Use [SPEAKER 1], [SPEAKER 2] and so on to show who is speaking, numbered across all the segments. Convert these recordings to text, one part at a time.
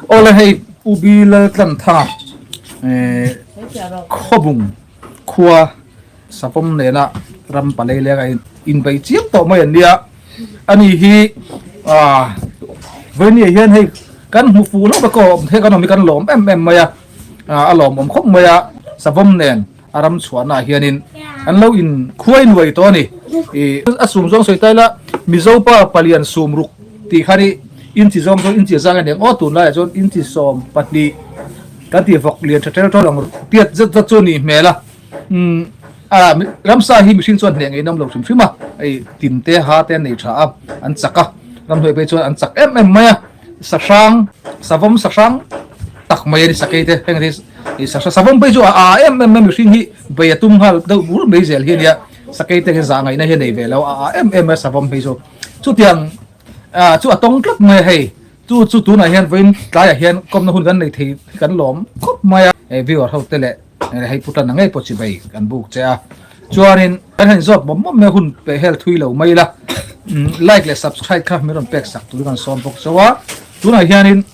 [SPEAKER 1] Awle hei Pu Bi Laltlanthanga Khawbung khua Savawm nena ram palei leng a inbei chiam tawh mai an nia. Ani hi Vawini hian hei kan hmu fuh lo vek aw, hei kan awm hi kan lawm em em mai a, a lawmawm khawp mai a, Savawm nen a ram chhuahnaah hianin an lo in khuai nuai tawh a ni. Ih a sum zawng sawi ta ila Mizo pa palian sum ruk tih khan i inchi zawng zawng inchi zang a ni ang aw tunlaiah chuan inchi 12 kan tih vawk lian tha tel ṭawl ang piat zet zet chu a nih hmel a. Umm a ramsa hi mihring chuan hneh ngei nawm lo hrim hrim a, hei tin te ha te an nei tha a, an chak a, ramhnuai phei chuan an chak em em mai a, sahrang savawm sahrang tak mai a ni sakei te heng te hi sahra savawm phei chu a a em em mai mihring hi bei a tum nghal deuh bur mai zel hi a nia, sakei te hian zah ngaihna hi a nei ve lo a a em em mai a savawm phei chu chutiang ah chu a tawng tlat mai a hei chu chu tunah hian vawiin tlaiah hian kawmna hun kan nei thei hi kan lawm khawp mai a, hei viewer ho te leh. Hei pu tan ngei pawh chibei kan buk che a, chuanin kan han zawt mawp mawp mai a hun peh hel thui lo mai ila, like leh subscribe kha min rawn pek sak turin kan sawm bawk chauh a, tunah hianin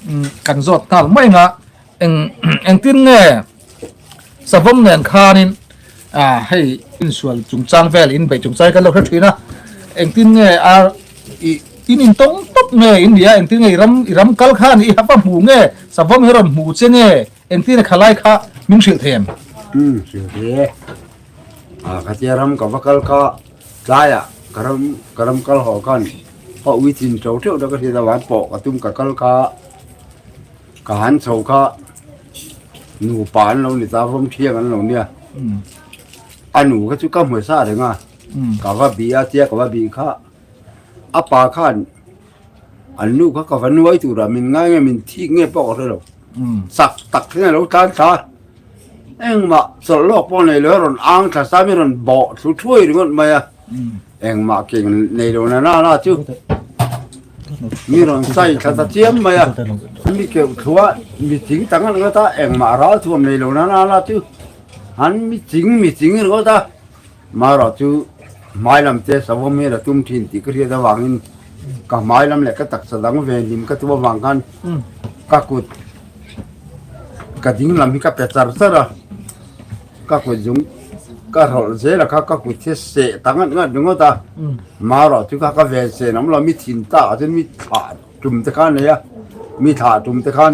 [SPEAKER 1] kan zawt nghal mai anga eng engtin nge savawm nen khanin hei insual chungchang vel inbeih chungchang hi kan lo hre thin a, engtin nge a ih in intawng tawp nge in nia engtin nge i ram i ram kal khan i va hmu nge savawm hi rawn hmu che nge? Engtin a khalai kha min hrilh thei em?
[SPEAKER 2] Umm hrilh thei e. Ah khatia ram ka va kal kha tlaiah ka ram ka ram kal haw khan ka ui chin tho theuh ta ka hriat avang pawh ka tum ka kal kha ka han chho kha nupa an lo ni ta vawm thiang an lo nia. A nu kha chu ka hmu sa reng a ka va bih a tia ka va bih kha a pa khan An nu kha ka va nuai turah min ngai nge min thik nge pawh ka hre lo. Chak tak hian a lo tlan thla a, engmah chawlh lawk pawh nei lo a rawn ang thla sa mi rawn bawh thlu thuai ringawt mai a, engmah keng nei lo na na na chu mi rawn chai thla ta chiam mai a, mi keuh thluah mi ching ta ngat ngat a, engmah ral thuam nei lo na na na chu an mi ching mi ching ringawt a. Marawh chu hmai lam te savawm hian a tum thin tih ka hriat avangin ka hmai lam leh ka taksa dang ve hlim ka tum avang khan ka kut ka ding lam hi ka pe char char a, ka kut zung ka rawlh zel a kha ka kut hi seh ta ngat ngat ringawt a, marawh chu kha ka ven sen awm lo mi thin tak ah chuan mi thlah tum te kha a nei a, mi thlah tum te khan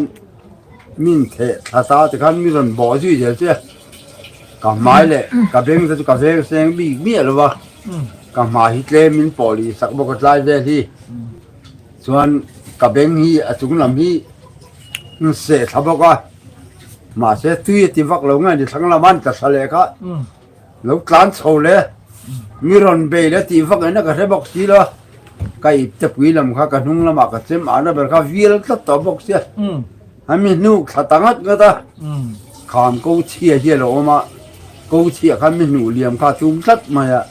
[SPEAKER 2] min theh thla ta te khan mi rawn bawh zui zel che a. Ka hmai leh ka beng te chu ka veng seng bik miah lo va, ka hmai hi tlem in pawh lih sak bawk a tlai vel hi, chuan ka beng hi a chung lam hi seh thla bawk a, mahse tui a ti vak lo nge ni thlang lam an tla thla leh kha lo tlan chho le mi rawn bei le tih vak in a ka hre bawk si lo a, ka ip te pui lam kha ka hnung lamah ka chem ahna ber kha vial tlat tawh bawk sia. A mi hnuk thla ta ngat ngat a, kham ko chhia hi a lo awm a, ko chhia kha mi hnuh liam kha a tum tlat mai a,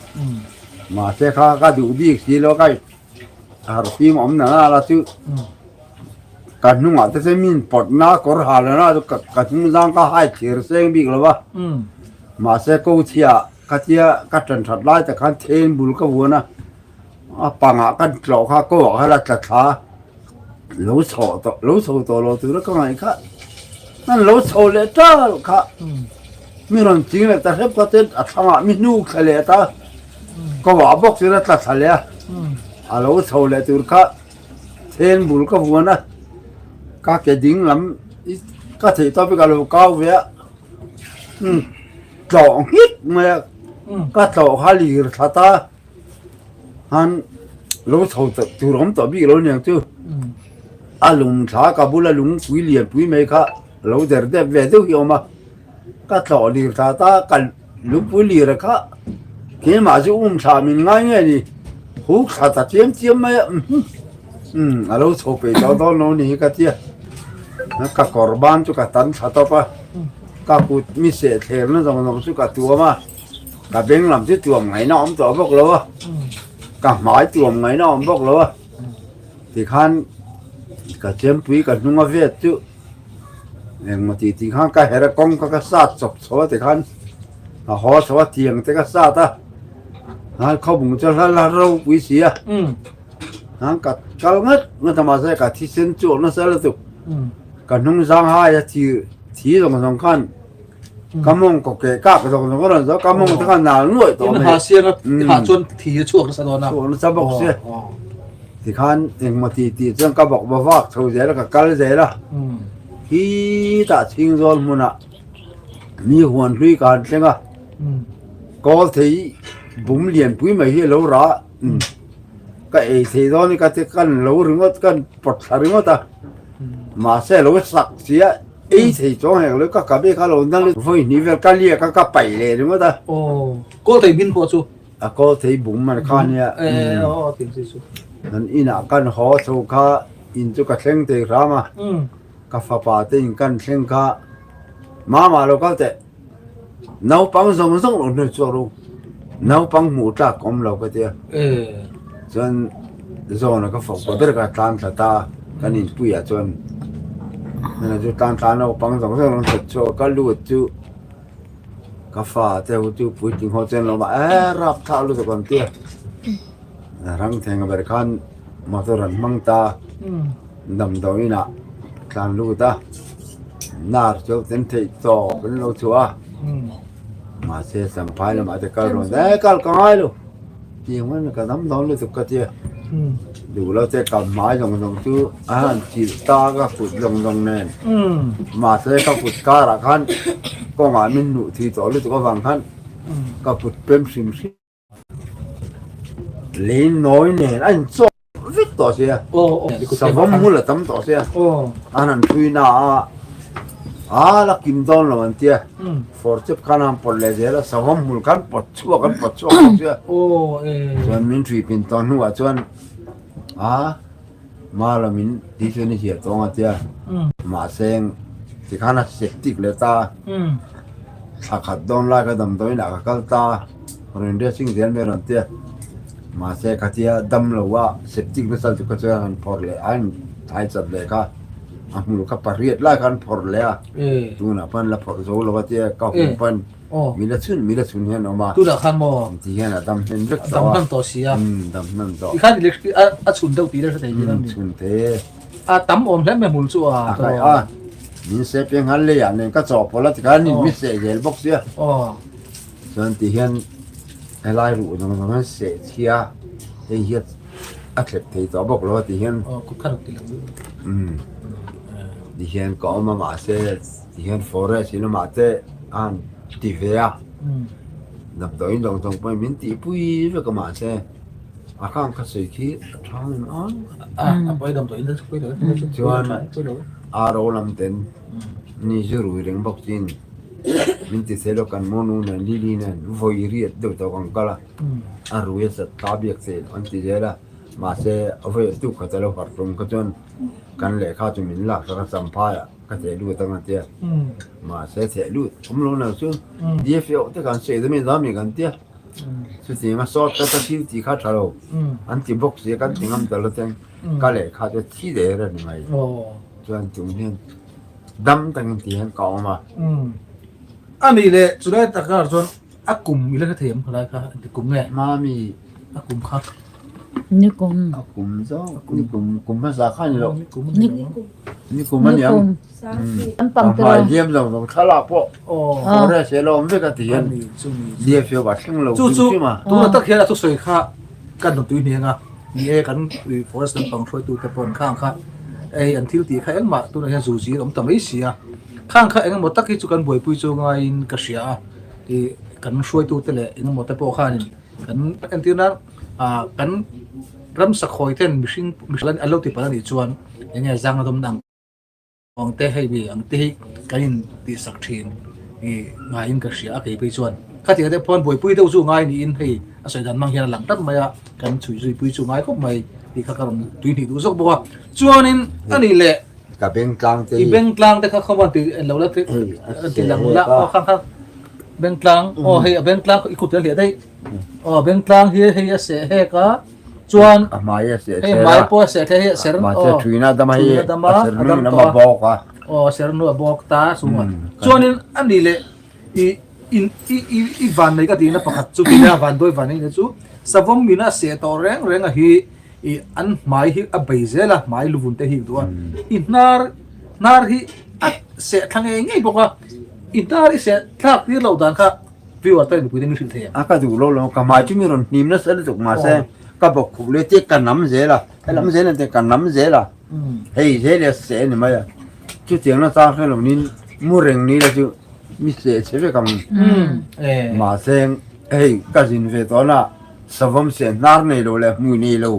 [SPEAKER 2] mahse kha ka duh bik si lo ka harh fim awm na na la chu ka hnungah te chuan min pawt na kawr ha la na chu ka hnung zang ka hai thlir seng bik lo va, mahse ko chhia ka tia ka ṭan ṭhat lai tak khan then bul ka vuan a, a pangah ka tlawh kha ko ah khan a tla thla a. Lo chho tawh lo chho tawh lo tura ka ngaih kha an lo chho leh tal kha mi rawn ching leh ta hrep kha ten a thlangah mi hnuk thla leh ta ka vah bawk chuan a tla thla leh a a lo chho leh tur kha then bul ka vuan a ka ke ding lam ka theih tawp hi ka lo kau ve a tlawh nghit mai a ka tlawh kha lir thla ta. Han lo chho tur awm tawh bik lo aniang chu a lung thla ka bula lung pui lian pui mai kha lo der dep ve deuh hi a awm a ka tlawh lir thla ta ka lungpui lir a kha keimah chu um thla min ngai nge ni huk thla ta chiam chiam mai a umm a lo chho peih tawh dawn lo ni hi ka tia ka kawr ban chu ka tan thla tawp a ka kut mi seh thler na zawng zawng chu ka tuam a. Ka beng lam chu tuam ngaihna awm tawh bawk lo a, ka hmai tuam ngaihna awm bawk lo a, tikhan ka chempui ka hnung a vet chu engmaw tih tih khan ka her a kawng kha ka sat chawp chho a tikhan a haw chho a tiang te ka sat a, khawbung chu hla hla ropui si a, ka kal ngat ngat a mahse ka thisen chu awm nasa lutuk. Ka hnung zang hai a thi thi zawng zawng khan ka mawng kaw keh kak zawng zawng a rawn zo ka mawng te khan nal nuaih tawh
[SPEAKER 1] mai. In ha siang a ha chuan thi a chhuak nasa dawn a.
[SPEAKER 2] Chhuak nasa bawk sia. Tikhan engmaw ti tih chuan ka bawk va vak chho zel a ka kal zel a. Hi tah chhing zawl hmunah mi huan hlui ka han thleng a. Kawl thei bum lianpui mai hi a lo rah a. Ka ei thei dawn i ka ti kan lo ringawt kan pawt thla ringawt a. Mahse lo sak sia ei thei chuang hek lo ka kabe kha lo na lut vawi hnih vel ka liak a ka paih leh ringawt a.
[SPEAKER 1] Aw kawl thei bin pawh chu.
[SPEAKER 2] A kawl thei bung man kha nia.
[SPEAKER 1] Aw aw ti chu.
[SPEAKER 2] Kan inah kan haw chho kha in chu ka thleng thei hram a. Ka fapa te in kan thleng kha mama lo kal teh naupang zawng zawng lo hnuai chhuak ru naupang hmuh tlak awm lo ka tia chuan zawna ka fawk pa ber ka tlan thla ta kan inpuiah chuan nana chu tlan thla naupang zawng zawng lo hnuai chhuak ka lut chu ka fa te ho chu puitling ho chuan lo mah e rap thlah lutuk an tia rang thleng ber khan motor an hmang ta. Damdawi inah tlan lut a, nar chu kan theih tawp an lo chhuah a, mahse Champhai lamah te kal rawn e kal ka ngai lo tiang mai ka dam dawn lutuk ka tia, duh lo te ka hmai zawng zawng chu a han chilh ta ka kut zawng zawng nen, mahse ka kut karah khan kawngah min hnuh thih tawh lutuk avang khan ka kut pem hrim hrim. Lei nawi nen a inchawk vek tawh sia savawm hmul a tam tawh sia an han hlui na a a la kim dawn lo an tia forcep khan an pawt leh zel a savawm hmul khan pawt chhuak an pawt chhuak bawk sia chuan min hrui pin tawh hnuah chuan a mala min ti chuan i hliah tawng a tia mahse tikhan a septic leh ta thla khat dawn lai ka damdawiin ah ka kal ta. Rawn dressing zel mai rawn tia mahse khatia dam lo a septic nasa chu kha chuan an phawrh leh a an thai chat leh kha a hmul kha pariat lai kha an phawrh leh a tunah pawn la phawrh zo lo a tia ka hum pawn mi la chhun mi la chhun hian a awm a
[SPEAKER 1] tunah khan maw
[SPEAKER 2] ti hian a dam hnem vek
[SPEAKER 1] tawh a dam hnem tawh si a
[SPEAKER 2] dam hnem tawh
[SPEAKER 1] tikhan electric a chhun deuh tih la hre thei
[SPEAKER 2] nia chhun te
[SPEAKER 1] a tam awm hle mai hmul chu a
[SPEAKER 2] a min se piang han leiah nen ka chawhpawlh a tikhan in mi seh zel bawk sia Chuan ti hian helai ruh zawng zawng hian seh chhia hei hi a thlep thei tawh bawk lo a ti hian umm ti hian ka awm a mahse ti hian forest in lamah te a han ti ve a damdawiin zawng zawng pawhin min tihpui vek a mahse a khang kha sawi khi a tha em a chuan ro lam ten ni zu rui reng bawk chin. Min ti thei lo kan monu nen Lily nen vawi riat deuh tawh kan kal a, a rui a chat ta biak che an ti zel a, mahse a vawi a tuk khat a lo harh tum kha chuan kan lehkha chu min lak sak a champhai ah ka theh lut ang a tia, mahse theh lut awm lo lo chu DFO te kan sawi dawm in dami kan tia, chutiang a sawt ka ta thil tih kha tha lo an ti bawk sia kan ti ngam ta lo chuan ka lehkha chu thi der a ni mai chuan chung hian. Dam takin ti hian ka awm a.
[SPEAKER 1] Umm. A nih leh chulai takah chuan a kum i la hre thei ang khalai kha engti kum nge?
[SPEAKER 2] Mami.
[SPEAKER 1] A kum kha.
[SPEAKER 3] Ni kum.
[SPEAKER 2] A kum zawk ni kum kum hmasa kha ni lo.
[SPEAKER 1] Ni kum ni
[SPEAKER 2] kum. Ni kum a ni ang.
[SPEAKER 3] An pang
[SPEAKER 2] te lo. Hliam lo zawng thlalak pawh. Aw. Forest e lo awm vek a ti hian. DFO a thleng lo
[SPEAKER 1] Chu chu tuna tak hian a thusawi kha kan nutui hniang a. Ni e, kan forest lampang hruaitute pawh an khang kha ei an thil tih kha engmah tunah hian zu zir a awm ta mai si a, khang kha engemaw tak hi chu kan buaipui chu ngaiin ka hria a, ih kan hruaitute leh engemaw te pawh khanin kan entir nan ah kan ramsa khawi ten mihring mihring an lo ti palh a nih chuan enge zang a dawmna ang. Ang te hei mi ang te hi kan in tih sak thin i ngaiin ka hria a kei phei chuan khatiang te pawh buaipui deuh chu ngai niin hei a sawi dan hmang hian a lang tlat mai a kan chhui zui pui chu ngai khawp mai tih kha ka rawn tui hnih duh zawk bawk a chuanin a nih leh
[SPEAKER 2] ka beng tlang te
[SPEAKER 1] i beng tlang te kha khaw ti en lo la ti ti lang la aw kha kha beng tlang aw hei a beng tlang i kut a hliah daih aw beng tlang hi hei a seh hek a Chuan
[SPEAKER 2] a hmai a seh
[SPEAKER 1] hei hmai pawh a seh thei hei a ser
[SPEAKER 2] mahse thuina dama hi a ser nu in a bawk a
[SPEAKER 1] aw a ser nu a bawk ta chunga chuanin a nih leh i in i i i van nei ka tihna pakhat chu tina van dawi van nei chu savawm min a seh tawh reng reng a hi i an hmai hi a bei zel a hmai luvun te hi duh a i hnar. Hnar hi a seh thla ngei ngei bawk a, i hnar i seh thlak tir loh dan kha viewer te mipui te min hrilh thei em?
[SPEAKER 2] A ka duh lo lo, ka hmai chu mi rawn hnim nasa lutuk mahse ka bawk khup leh te ka nam zel a, helam zel ang te ka nam zel a, hei zel hi a seh a ni mai a, chutiang na chang hre lo nin mu reng ni la chu mi seh chhe vek ang mahse hei ka zin ve tawh na. Savawm seh hnar nei lo leh hmui nei lo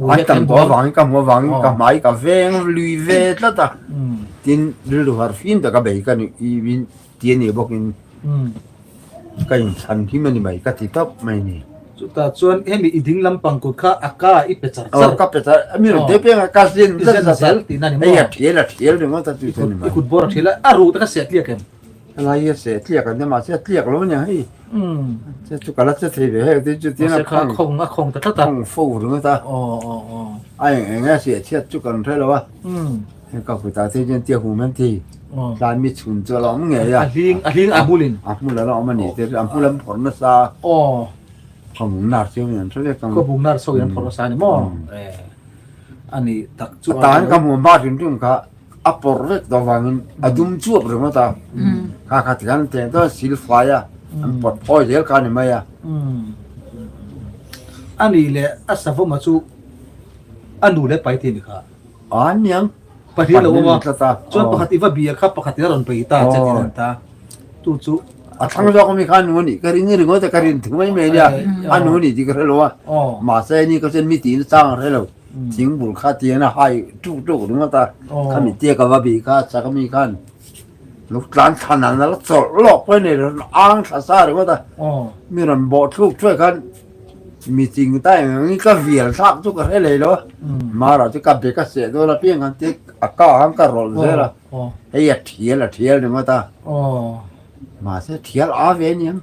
[SPEAKER 2] an tam tawh avangin ka hmuh avangin ka hmai ka veng lui ve tlat a, tin rilru harh fim taka bei ka ni i min ti a nih bawkin ka inchhan him a ni mai ka ti tawp mai a ni.
[SPEAKER 1] Chutah chuan hemi i ding lampang kut kha a ka i pe char char.
[SPEAKER 2] Aw ka pe char a, mi rawn te piang a ka zen zat zat a, hei a thial a thial ringawt a chu chu a ni mai.
[SPEAKER 1] I kut bawr a thial a, a ruh te kha seh tliak em?
[SPEAKER 2] Helai hi a seh tliak an nia mahse a tliak lo ania hei che chu ka la che thei ve hei tin chu tin a
[SPEAKER 1] khawng a khawng ta tlat a
[SPEAKER 2] khawng fo ringawt a a eng eng a seh chhiat chu kan hre lo a hei ka kutah te hian tia hum an ti tlai mi chhun chu a la awm ngei a
[SPEAKER 1] a hling a hling a hmulin
[SPEAKER 2] a hmul a la awm a ni te a hmul an phawrh nasa khawbung nar chu an hre vek ang
[SPEAKER 1] khawbung nar sawi an phawrh nasa a ni maw a ni tak chu
[SPEAKER 2] a tan ka hmu ba rim rim kha A pawrh vek tawh avangin a dum chuap ringawt a, kha kha tikhan teng chuan sil fai a, an pawt phawi zel kha a ni mai a.
[SPEAKER 1] A nih leh a savawma chu a nu leh pai tih a ni kha.
[SPEAKER 2] A niang.
[SPEAKER 1] Pahnih lo awm a, chuan pakhat i va bia kha pakhat in a rawn bei ta che tih an ta. Tu chu.
[SPEAKER 2] A thlang zawk ami kha a nu a nih ka ring ringawt a, ka rin thu mai mai a nia, a nu a nih tih ka hre lo a, mahse ni ka chuan mi tiin chang a hre lo. Thing bul kha tiang a hai tuk tuk ringawt a, khami tia ka va bih kha chak ami khan lo tlan thlan an la chawlh lawk pawh a nei lo, ang thla sa ringawt a, mi rawn bawh thluk thuai khan mi ching ta eng angin ka vial thlak chu ka hre lei lo a, mara chu ka be ka seh dawn a piang khan te a ka khan ka rawlh zel a, hei a thial a thial ringawt a, mahse thial a ve aniang.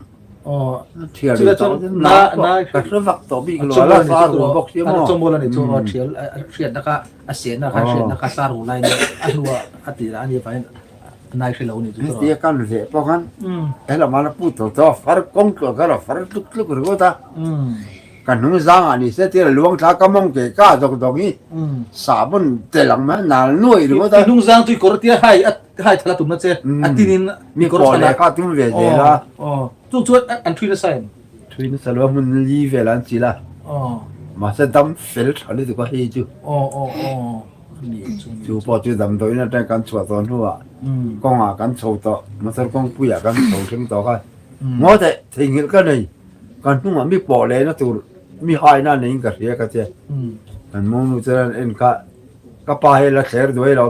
[SPEAKER 2] Thial
[SPEAKER 1] Chula chuan na na
[SPEAKER 2] ka hre vak tawh bik lo ala sar ru bawk sia maw
[SPEAKER 1] chawmawl ani chu thial hriatna kha a sehna kha hriatna kha sar ru lai nia a hnua a tirah ani avangin nai hre lo ani chu
[SPEAKER 2] hetia kan veh pawh khan helam a la put tawh tawh a far kawng tluah kha a far tluk tluk ringawt a ka hnung zangah ni se tir a luang thla ka mawng ke ka zawk zawk hi sahbawn tel ang mai a nal nuai ringawt a
[SPEAKER 1] hnung zang chu i kawr tia hai a hai thala tumna che a tinin
[SPEAKER 2] mi kawr leh kha tum ve zel a
[SPEAKER 1] chu chuan an thui nasa em
[SPEAKER 2] thui nasa lo hmun li vel an chil a mahse dam fel tha lutuk a hei chu chu pawh chu damdawiin atang kan chhuah tawh hnuah kawngah kan chho tawh motor kawngpuiah kan chho thleng tawh kha ngaw teh theihnghilh ka nei Kan hnungah mi pawh lehna tur mi haina neiin ka hria ka tia. Kan mawngnu chuan an en kha, ka pa hi la thler duai lo.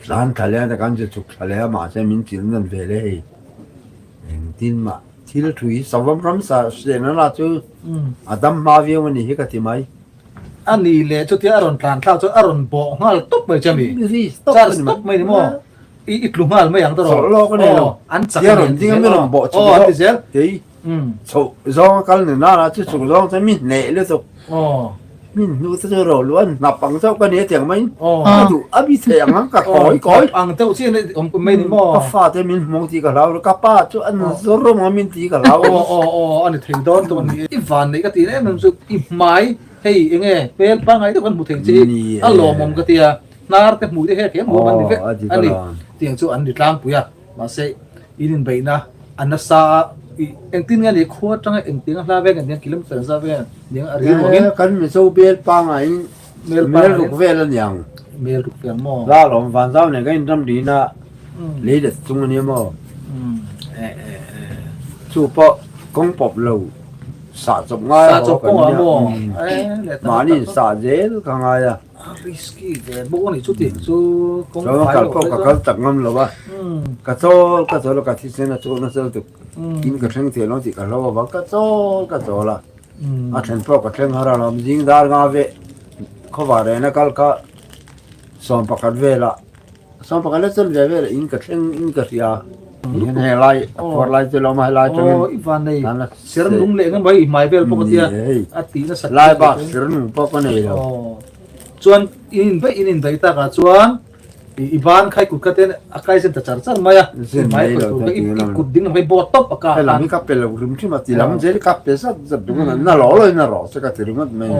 [SPEAKER 2] Tlan thla leh a kan che chhuk thla leh a mahse min chilh nawn ve le hei. Engtin mah thil thui savam ram sa hriatna lah chu a dam hma viau a ni hi ka ti mai.
[SPEAKER 1] A ni leh chutia a rawn tlan thlak chuan a rawn bawh nghal tawp mai che a mi. Charge tawp mai ni maw? I i tlu nghal mai ang tawh
[SPEAKER 2] rawh. Lawk a nei lo.
[SPEAKER 1] An chak
[SPEAKER 2] a ni. Ding a mi rawn bawh chhuk
[SPEAKER 1] zawk. Ti zel.
[SPEAKER 2] Kei chhoh zawng a kal ni nana chu chhuk zawng chuan mi hneh lutuk. Mi hnu te chu ro lu an hnap ang chauh ka ni a tiang mai. Ka duh a bi thei ang ang ka kawi kawi.
[SPEAKER 1] Ang deuh chiah ni awm mai ni maw.
[SPEAKER 2] Ka fa te min hmawng tih ka hlau lo. Ka pa chu an zawr rawng a min tih ka hlau.
[SPEAKER 1] Aw aw aw a ni thei dawn tawh a ni. I van neih ka tih em em chu i hmai hei enge hmel pangngai deuh kan hmu thei che hi a lawmawm ka tia. Hnar te hmui te he he muam an ni vek a ni. Tiang chu an ni tlangpui a, mahse in inbeihna a nasa a, i engtin nge ni khua atanga engtiang a hla veng engtiang kilometer za veng aniang a ril ruangin.
[SPEAKER 2] Kan Mizo bel pangaiin mel ruk vel a niang.
[SPEAKER 1] Mel ruk vel maw?
[SPEAKER 2] La lawm vanzau nen kan inram rin a, lei let chung a nia maw? Chu pawh kawng pawp lo sah chawp ngai a haw kan nia, mahni insah zel ka ngai a.
[SPEAKER 1] A risky ve bawk a ni chuti chu kawng
[SPEAKER 2] fai lo kal pawh ka kal tak ngam lo a ka chawl ka chawl a ka thisen a chawlh nasa lutuk in ka thleng thei lo tih ka hlau avang ka chawl ka chawl a a thlen pawh ka thleng har alawm zing dar nga ve khawvar rena kal kha 11 velah 11 leh chuan ve velah in ka thleng in ka hria hian hei lai a phuar lai chu lo awm a helai atangin
[SPEAKER 1] aw i van nei ser nung leh ngam mai i hmai vel pawh ka tia a tih nasa
[SPEAKER 2] lai bak ser nung pawh ka nei lo
[SPEAKER 1] chuan in inbeih in inbeih takah chuan i ban khai kut kha ten a kai zen ta char char mai a i hmai kut tur kha i kut ding lam hi bawt tawp a ka
[SPEAKER 2] helam hi ka pe lo rim ṭhim a ti lam zel hi ka pe zat zat ringawt a na lo lo in a rawh se ka ti ringawt mai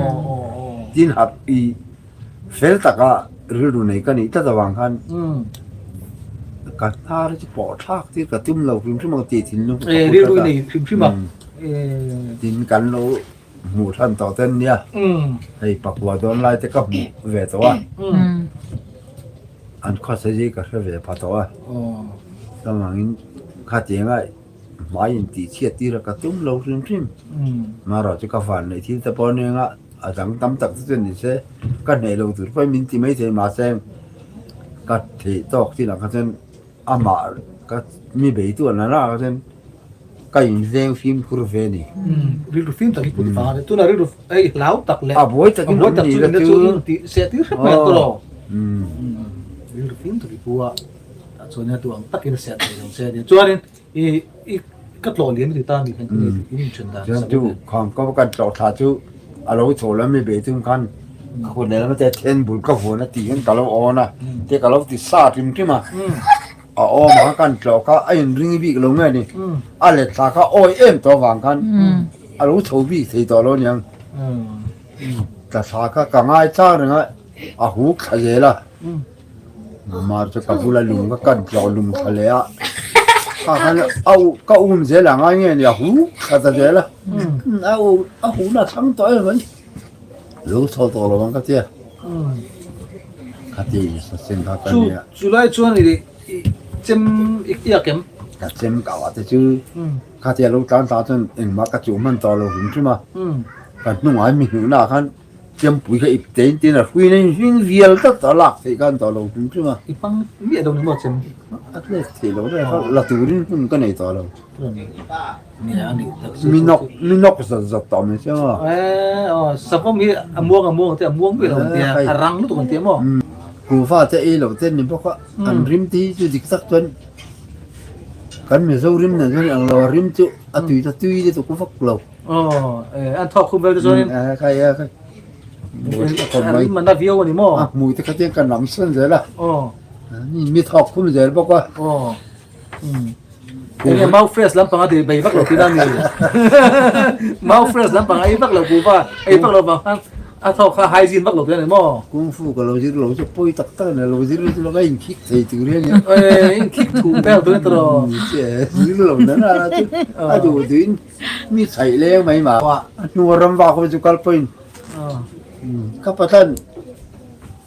[SPEAKER 2] tin hat i fel taka. rilru nei ka nih tlat avang khan ka hnar chu pawh thlak tir ka tum lo hrim hrim ang tih thinlung ka pu tlat a. Tin kan lo hmuh hran tawh ten nia hei pakua dawn lai te ka hmuh ve tawh a an khawsa hi ka hre ve pha tawh a chuvangin khatianga hmai in tih chhiat tir a ka tum lo hrim hrim marawh chu ka van neih thil te pawh ania nga a dang tam tak te chu ni se ka hneh lo tur pawhin min ti maithei mahse ka theih tawk chin ah kha chuan amah ka mi beitu an la ah kha chuan ka inveng fimkhur ve a ni.
[SPEAKER 1] Rilru fim tak hi put vang a ni. Tunah rilru hei hlau tak leh
[SPEAKER 2] a buai takin
[SPEAKER 1] awm ni la chu tih seh tir hrep mai ang tawh. Rilru fim tak hi pu a tah chuan nia duh ang takin a seh thei lo che a ni. Chuanin i i ka tlawh liam ti ta mi khan in inthen dan
[SPEAKER 2] Chuan chu kham ka kan tlawh thla chu a lo chho lam mi bei tum khan ka kut lehlam te then bul ka vuan a tih hian ka lo awn a te ka lo ti sa hrim hrim a. A awm a kan tlawh kha a inring bik lo nge ni a let thla kha awi em tawh avang khan a lo chho bik thei tawh lo aniang tla thla kha ka ngai chang reng a a huk thla zel a mar chu ka bula lung ka kan tlawh lung thla leh a kha khan a u ka um zel a ngai nge ni a huk thla ta zel a a u a huh na thlang tawh em ani lo chho tawh lo ang ka tia khati saseng kha ka nia.
[SPEAKER 1] Chu lai chuan i chem i iak em?
[SPEAKER 2] Ka chem kau ah te chu khatia lo tlan ta chuan engmah ka chuh hman tawh lo hrim hrim a. Ka hnungah mi hnuhna ah khan chempui kha ip tein tin a hrui na in hring vial tlat tawh a lak theih khan tawh lo hrim hrim a.
[SPEAKER 1] I hmang miah lo ni maw chem?
[SPEAKER 2] A let theih lo reng a, la turin hun ka nei tawh lo. Mi nawk mi nawk zat zat tawh mai sia maw?
[SPEAKER 1] Savawm hi a muang a muang te a muang bik lo an tia, a rang lutuk an tia maw?
[SPEAKER 2] Kuhva te ei loh te ni bawk a, an rim te hi chu dik tak chuan kan Mizo rim nen chuan ang lo, a rim chu a tui ta tui lutuk vak lo.
[SPEAKER 1] Aw, an thawk khum vel te chuanin.
[SPEAKER 2] Khai a khai.
[SPEAKER 1] A rim a na viau a ni maw?
[SPEAKER 2] A hmui te kha tiang kan lam sawn zel a. Mi thawk khum zel bawk a.
[SPEAKER 1] Enge mau fresh lampang a ti bei vak lo tina ni. Mau fresh lampang ei vak lo kuva ei vak lo vang khan a thawk kha hygiene vak lo tina ni maw.
[SPEAKER 2] Kung fu ka lo zir lo chu pawi tak tak ani lo zir chu ka in khik thei tur hi a ni.
[SPEAKER 1] Ee in khik thu vel tur a ni tawh.
[SPEAKER 2] Zir lo na na chu a duh duh in mi chhaih leng mai mah. A hnua ram vak ho chu kal pawhin ka pathan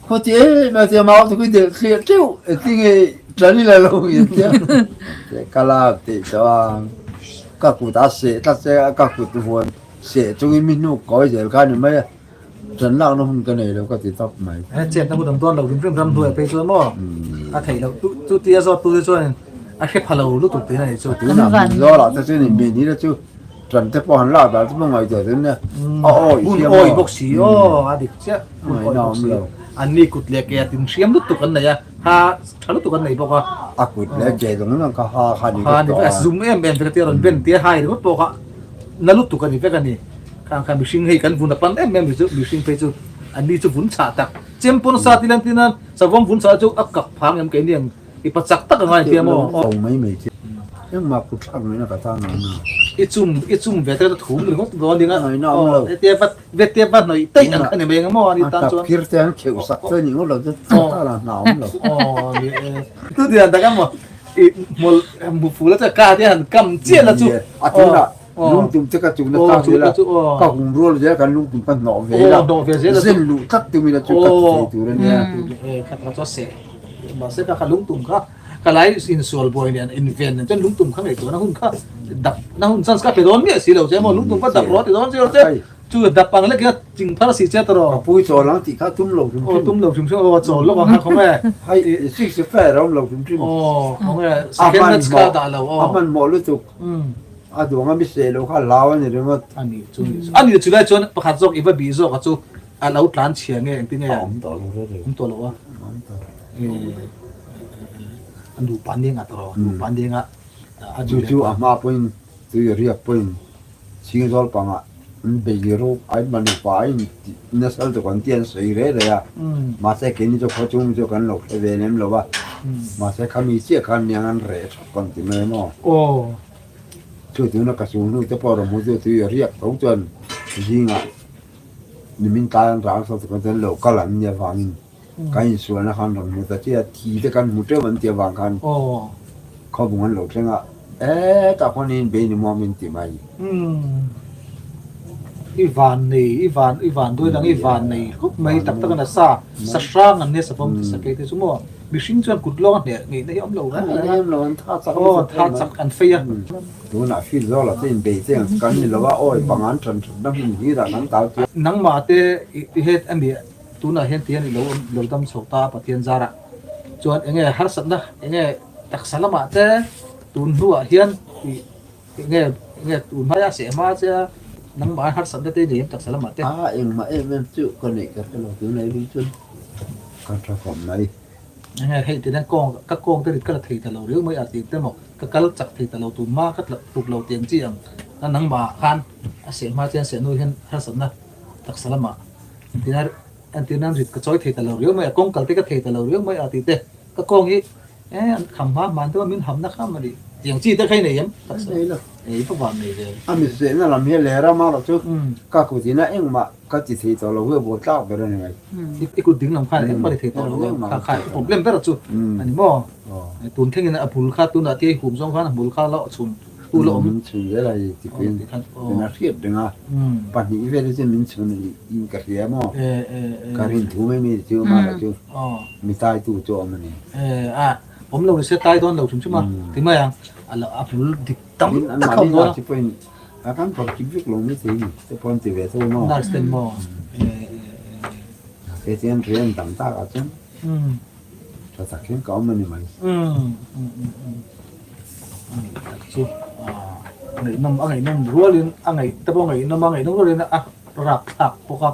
[SPEAKER 2] Khawti em a tia mau te khi delh thliah teuh e tinge tlan ila lo nge tia ka lak tih chuan ka kut a seh tlat che a ka kut huan seh chungin mi hnuk kawi zel kha ni mai a tlan lakna hun ka nei lo ka ti tawp mai.
[SPEAKER 1] He chet na hun ang dawn lo rim rim ram hnuai phei chuan maw a theih loh tu chu tia zawt tu te chuan a hre pha lo lutuk tih na nih chu.
[SPEAKER 2] Tunah hmun zawlah te chuan in mi ni la chu Ṭan te pawh han lak dan chu pawh ngaihtuah chu nia a awi
[SPEAKER 1] Hun
[SPEAKER 2] siam
[SPEAKER 1] awi
[SPEAKER 2] aw.
[SPEAKER 1] bawk si aw a dik chiah hun awi
[SPEAKER 2] Ngaihna
[SPEAKER 1] bawk
[SPEAKER 2] awm
[SPEAKER 1] si
[SPEAKER 2] lo.
[SPEAKER 1] an ni kut leh ke a tin hriam lutuk an nei a ha tha lutuk an nei bawk a.
[SPEAKER 2] A kut leh ke zawng zawng kha ha kha ni
[SPEAKER 1] Ha
[SPEAKER 2] vek
[SPEAKER 1] ni
[SPEAKER 2] tawh
[SPEAKER 1] vek
[SPEAKER 2] a.
[SPEAKER 1] a zum em em vek a tia rawn ben tia hai ringawt pawh kha na lutuk a ni vek a ni. Khang kha mihring hei kan vun a pan em em chu mihring phei chu an ni chu vun chhah tak chem pawn sa ti lan tin a savawm vun chhah chu a kak phang em keini ang I pa chak tak a ngai tia maw?
[SPEAKER 2] Ko mai mai che. Engmah kut thlak mai na ka tan ang na.
[SPEAKER 1] I chum i chum ve te thum ringawt dawn ding a.
[SPEAKER 2] Ngai na awm lo.
[SPEAKER 1] Hetia vat vetia vat hnawih teih ang kha ni mai ang maw ani tan chuan.
[SPEAKER 2] A phir te an kheuh sak te ni ngawt lo te ta la hna awm lo.
[SPEAKER 1] Aw ni e. Tu dian tak a maw i hmul mu fu la chu ka te han kam chiah la chu.
[SPEAKER 2] A tuna lungtum te ka chu na tang zel a ka hum rual zel kan lungtum ka hnawh ve la. Zen luh tlat tum ila chu ka ti thei tur a nia.
[SPEAKER 1] Kha kha chu a seh. Mahse ka kha lungtum kha ka lai insual buai nen inven nen chuan lungtum kha ngaihtuah na hun kha dap na hun chance ka pe dawn miah si lo che maw lungtum kha dap rawh ti dawn si lo che chu dap ang lek ila ching phar si che tawh
[SPEAKER 2] Ka pui chawl ang tih kha tum lo hrim
[SPEAKER 1] hrim. Aw tum lo hrim hrim aw chawl lawk ang kha khawng e.
[SPEAKER 2] Hai six fair a awm lo hrim hrim.
[SPEAKER 1] Aw khawng e second match kha dah lo aw.
[SPEAKER 2] A hmanhmawh lutuk. A duang a mi seh lo kha hlau a ni ringawt.
[SPEAKER 1] A ni chu ni chu. A ni chu lai chuan pakhat zawk i va bih zawk a chu A lo tlan chhia nge engtin nge?
[SPEAKER 2] A awm tawh lo ve reng.
[SPEAKER 1] Awm tawh lo a.
[SPEAKER 2] Awm tawh.
[SPEAKER 1] A nupa an ding a tawh. Nupa an ding a.
[SPEAKER 2] Chu chu a hma pawhin tui riak pawhin chhingzawl pangah an bei ro ai hma nupa a in nasal chu kan ti an sawi reh reh a. Mahse keini chu khaw chung chu kan lo hre ve lem lo a. Mahse khami chiah khan niang an reh thap kan ti mai maw?
[SPEAKER 1] Aw.
[SPEAKER 2] Chu tuna ka chung hnu te pawh rawn hmu chu tui riak tho chuan zingah Nimin tlai an rang sawt chuan lo kal an nia vangin Kan insualna khan rawn hmu ta che a, thi te kan hmu teuh an tih avang khan khawbung an lo thleng a, e tah khuan in bei ni maw min ti mai.
[SPEAKER 1] I van nei, i van, i van duai dang i van nei khawp mai tak tak a sa, sa hrang an nia savawm te sakei te chu maw, mihring chuan kut lawng a hneh ngeihna hi a awm lo reng reng a,
[SPEAKER 2] awm lo an tha chak
[SPEAKER 1] aw tha chak an fei a.
[SPEAKER 2] Tunah field zawk lah chu inbei te ang kan ni lo a, awi panga an ṭan ṭhatna hmun hi dah kan tal chu.
[SPEAKER 1] Nangmah te i het a nia. Tunah hian tihian i lo awm lo dam chho ta Pathian zarah chuan enge harsatna enge taksa lamah te tun hnuah hian i enge enge tun hmaia seh hma che a nangmah harsatna te i nei em taksa lamah te?
[SPEAKER 2] A engmah em em chu ka neih ka hre lo tunah hi chuan ka tha khawp mai.
[SPEAKER 1] Enge hei ti hian kawng ka kawng te rit ka la thei ta lo riau mai a tih te maw ka kal chak thei ta lo tun hma ka tluk lo tih ang chi ang a nangmah khan a seh hma chian seh hnu hian harsatna taksa lamah Entirna entirna rit ka chawi thei ta lo riau mai a, kawng kal te ka thei ta lo riau mai a tih te, ka kawng hi e an kham hma hman deuh a min hamna kha mawni tiang chi te kha i nei em? Taksa
[SPEAKER 2] Nei lo.
[SPEAKER 1] E i va van nei ve.
[SPEAKER 2] A mi zehna lam hi a ler a, mah chu ka kut ina engmah ka ti thei tawh lo hi a buai tlak ber a ni mai.
[SPEAKER 1] I kut ding lam khan engmah ti thei tawh lo a, kha kha i problem ber chu a ni maw? Tun thlengin a bul kha tunah te i hum zawng khan a hmul kha la chhun.
[SPEAKER 2] Tu la awm. Min chhun zel a i ti pin in a hriat reng a, pahnih vel hi chu min chhun in ka hria maw? Ka rin thu mai mai chu amah lah chu mi tai tu chu a awm a ni.
[SPEAKER 1] A awm lo ni se tai dawn lo hrim hrim a ti mai ang, a lo a bul dik tam tak a awm dawn a.
[SPEAKER 2] An mahni a kan phawrh kip vek lo mai thei ni te pawh an ti ve tho maw?
[SPEAKER 1] Nurse ten maw?
[SPEAKER 2] He tiang rian dang tak ah chuan tha tak hian ka awm a ni mai.
[SPEAKER 1] Tak chu ngaihnawm a ngaihnawm rualin a ngaih te pawh ngaihnawm a ngaihnawm rualin a rapthlak bawk a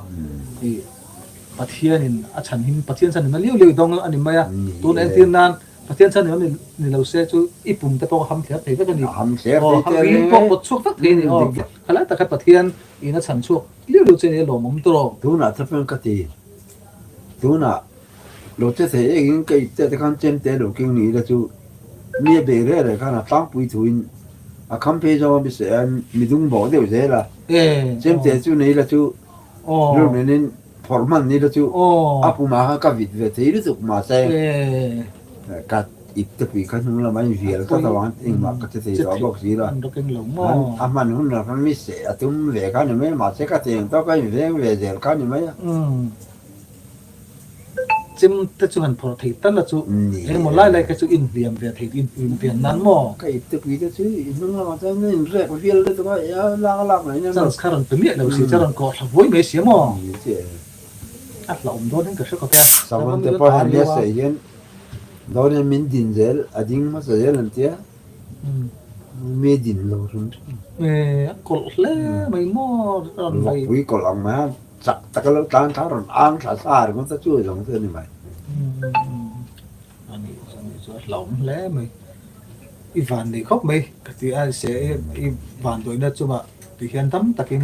[SPEAKER 1] i Pathianin a chhan him Pathian chhan himna liau liau i dawng a ni mai a tun entir nan Pathian chhan himna ni lo se chu i pum te pawh a ham thler thei vek a ni
[SPEAKER 2] ham thler thei te
[SPEAKER 1] ril pawh pawt chhuak vek thei a ni aw khalai tak kha Pathian in a chhan chhuak liau liau che ni a lawmawm tawh
[SPEAKER 2] tunah chuan ka ti tunah Lo che thei engin ka ip te te khan chem te lo keng ni ila chu mi a bei reh reh khan a tlangpui thuin a kham phei zawng a mi seh a mi dung bawk deuh zel a chem te chu nei ila chu rilru nenin phawrh hman ni ila chu a pumah khan ka vit ve thei lutuk mahse ka ip te pui kha hnung lamah in vial tlat avang engmah ka che thei tawh bawk si la a hman hunah khan mi seh a tum ve kha ni mai a mahse ka cheng tawk a inveng ve zel kha ni mai a.
[SPEAKER 1] Chem te chu han phawrh thei tal a chu engemaw lai lai kha chu inhliam ve thei inpian nan maw?
[SPEAKER 2] Ka ip te pui te chu i hnung lamah chuan in rek vial lutuk a, a lak a lak mai nia.
[SPEAKER 1] Chance kha rawn pe miah lo si chuan rawn kawh thla vuai mai si maw? A hlauhawm dawn hian ka hre khawp e.
[SPEAKER 2] Savawm te pawh hian nia sawi hian dawn hian min din zel a ding hmasa zel an tia mi a din lo hrim hrim.
[SPEAKER 1] A kawlh hle mai maw?
[SPEAKER 2] Vawkpui kawlh ang mai a. Chak tak a lo tlan thla rawn ang thla sa ringawt a chu zawng chu a ni mai.
[SPEAKER 1] A nih chu a nih chu a hlauhawm hle mai. I van nei khawp mai ka ti a se i van dawihna chungah ti hian tam takin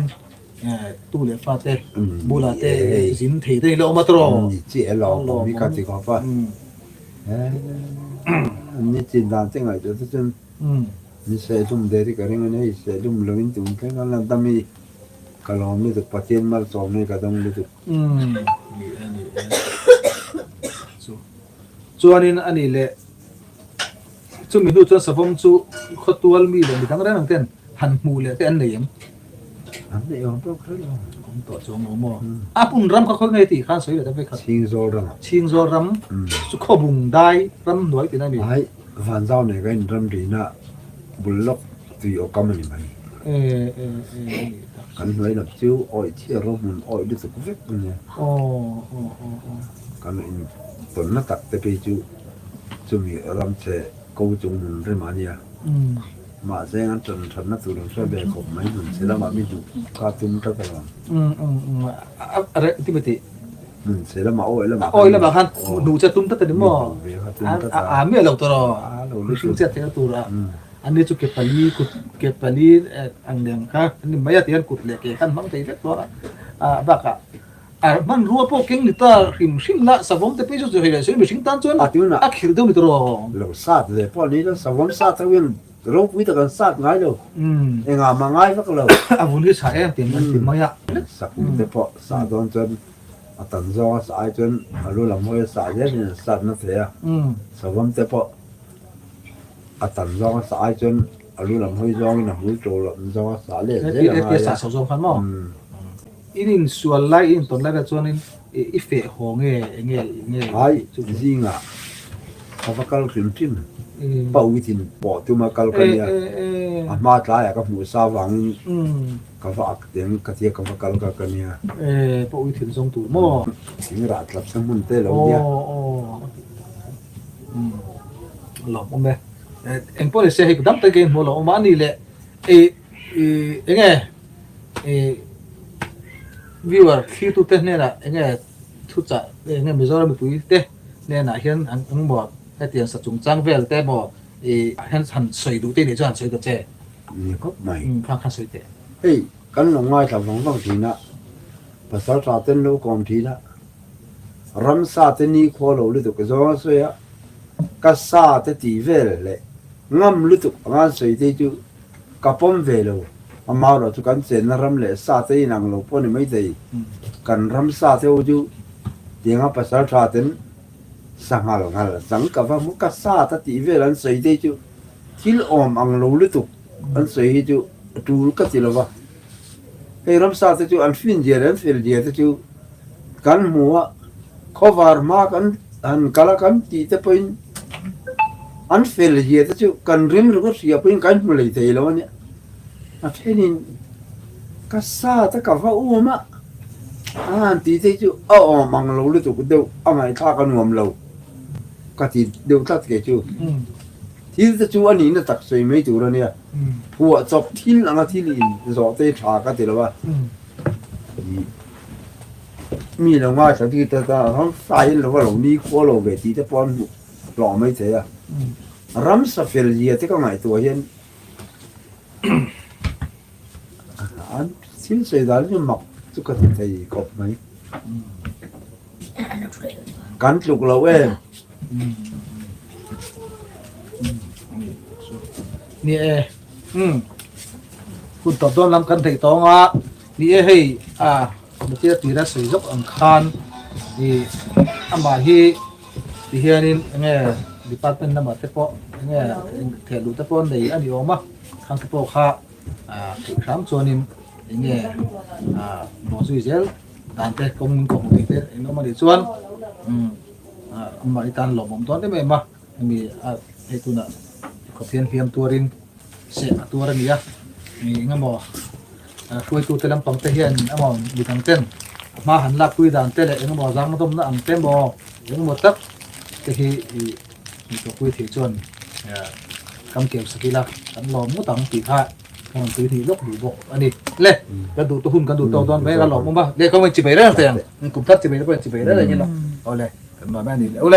[SPEAKER 1] tu leh fa te bulah te zin thei te ilo awm a tawh.
[SPEAKER 2] Ni chiah e lawm hi ka ti khawp a. Ni chin dan te ngaihtuah te chuan ni sehlum der hi ka ring a ni hei sehlum loin tum thleng a lan ta mi. Ka lawm lutuk Pathian malsawm hi ka dawng lutuk.
[SPEAKER 1] Umm ni e ni e chu chuanin a ni leh chumi hnu chuan savawm chu khawtual mi leh midang reng reng ten han hmuh leh te an nei em?
[SPEAKER 2] An nei awm tawk hre lo.
[SPEAKER 1] Awm tawh chuang lo maw? A hmun ram kha khawi nge tih khan sawi leh ta vek khat.
[SPEAKER 2] Chhingzawl ram.
[SPEAKER 1] Chhingzawl ram chu khawbung dai ram hnuai tihna a ni.
[SPEAKER 2] Ai Vanzau nei ka inram rihna bul lawk tui aw kam a ni mai. Kan hnuai lam chu awih chhiar rawh hmun awih lutuk vek a nia. Kan in tawnna tak te phei chu chumi ram chhe ko chung hmun rem a nia. Mahse an tan thatna tur an hre ve khawp mai hmun chhe lamah mi duh kha tum tlat alawm. Hmun chhe lamah awih lamah
[SPEAKER 1] khan. Awih lamah khan hnu che tum tlat a ni maw? A miah lo tawh rawh. Mihring chet theihna tur a. An ni chu ke pali kut ke pali ang lem kha an ni mai a tihian kut leh ke khan hmang thei vek dawn a ah bakah a hmanrua pawh keng ni ta hrim hrim la savawm te phei chu hei leh sawi mihring tan chuan a khirh deuh ni tawh rawh.
[SPEAKER 2] Lo sat ve pawh ni lo savawm sat ho hian ropui tak an sat ngai lo engah mah ngai vak lo.
[SPEAKER 1] A vun hi chhah em tih an ti mai a.
[SPEAKER 2] Sakung te pawh sah dawn chuan. A tan zawnga sah ai chuan a lu lam hawi a sah zel hian an sat na thei a, savawm te pawh a tan zawnga sah ai chuan a lu lam hawi zawngin a hmul to lam zawnga sah leh zel a ngai a.
[SPEAKER 1] In insual lai, in intawn lai vel chuanin i feh haw nge enge nge?
[SPEAKER 2] Ai zingah ka va kal hrim hrim, pauitin pawh tuma kal ka nia, a hma tlaiah ka hmuh sa vangin Ka va ak teng ka tia ka va kal ka ka nia.
[SPEAKER 1] E pawh ui thil zawng tur maw?
[SPEAKER 2] Thing rah tlap sa hmun te lo nia.
[SPEAKER 1] Aw aw. Um lawm awm e. Eng pawh ni se hei dam tak in hmuh lo awm a ani leh e i enge e viewer thlir te hnenah enge thu chah enge Mizoram mipui te hnenah hian an engmaw hetiang sa chungchang vel te maw i han sawi duh te nih chuan han sawi ta che.
[SPEAKER 2] Ni khawp mai.
[SPEAKER 1] Kha kha sawi teh.
[SPEAKER 2] Hei, kan lo ngaithla vang vang thin a, pasal tha ten lo kawm thin a, ramsa te nikhua lo lutuk zawng a sawi a, ka sa te tih vel leh ngam lutuk anga an sawi te hi chu ka pawm ve lo, amaherawh chu kan chenna ram leh sa te inang lo pawh ni maithei, kan ramsa te ho chu tianga pasal tha ten sanghal nghal chang ka va hmu ka sa ta tih vel an sawi te hi chu Thil awm ang lo lutuk an sawi hi chu a tul ka ti lova, hei ramsa te chu an fin zia leh an fel zia te chu kan hmu a, khawvar hma kan han kal a kan tih te pawhin an fel zia te chu kan rim ringawt hria pawhin kan hmu lei thei lo a nia. A thenin ka sa te ka va um a, a han tih te hi chu a awm ang lo lutuk deuh a ngaihthlak a nuam lo ka ti deuh tlat kei chu. Thil te chu a nihna tak sawi mai tur a nia. Phuah chawp thil anga thil in zawh te tha ka ti lo a. Mi lo ngaithla tu te tan ram faiin lo va lo ni khua lo ve tih te pawh an hmuh hlawh mai thei a. Ramsa fel zia te ka ngaihtuah hian an thil sawi dan chu mak chu ka ti thei khawp mai. Kan tluk lo em?
[SPEAKER 1] Ni e. Um. Hun tawp dawn lam kan theih tawng a. Ni e hei a Matia tira sawi zawk ang khan i amah hi ti hianin enge department lamah te pawh enge theh luh te pawh nei a ni awm a. Khang te pawh kha theih hram chuanin enge bawh zui zel dan te kawng min kawhhmuh theih te in awm a nih chuan amah i tan lawmawm dawn em em a hemi a hei tunah khawp hian hliam tuarin seh a tuar a ni a mi engemaw hruaitu te lampang te hian emaw midang ten a hma han lak pui dan te leh engemaw zangdawmna ang te emaw engemaw tak te hi ih Mitawpui thei chuan kam keu sak ila kan lawm ngawt ang tih kha ka rawn tui hnih lawk duh bawk a ni. Le, ka duh tu hun kan duh tawk dawn mai a, ka lawm awm a. Le, ka rawn chibei reng teh ang. Kum thar chibei te pawh in chibei reng reng ila. Awle, kan nuam e a ni le. Awle.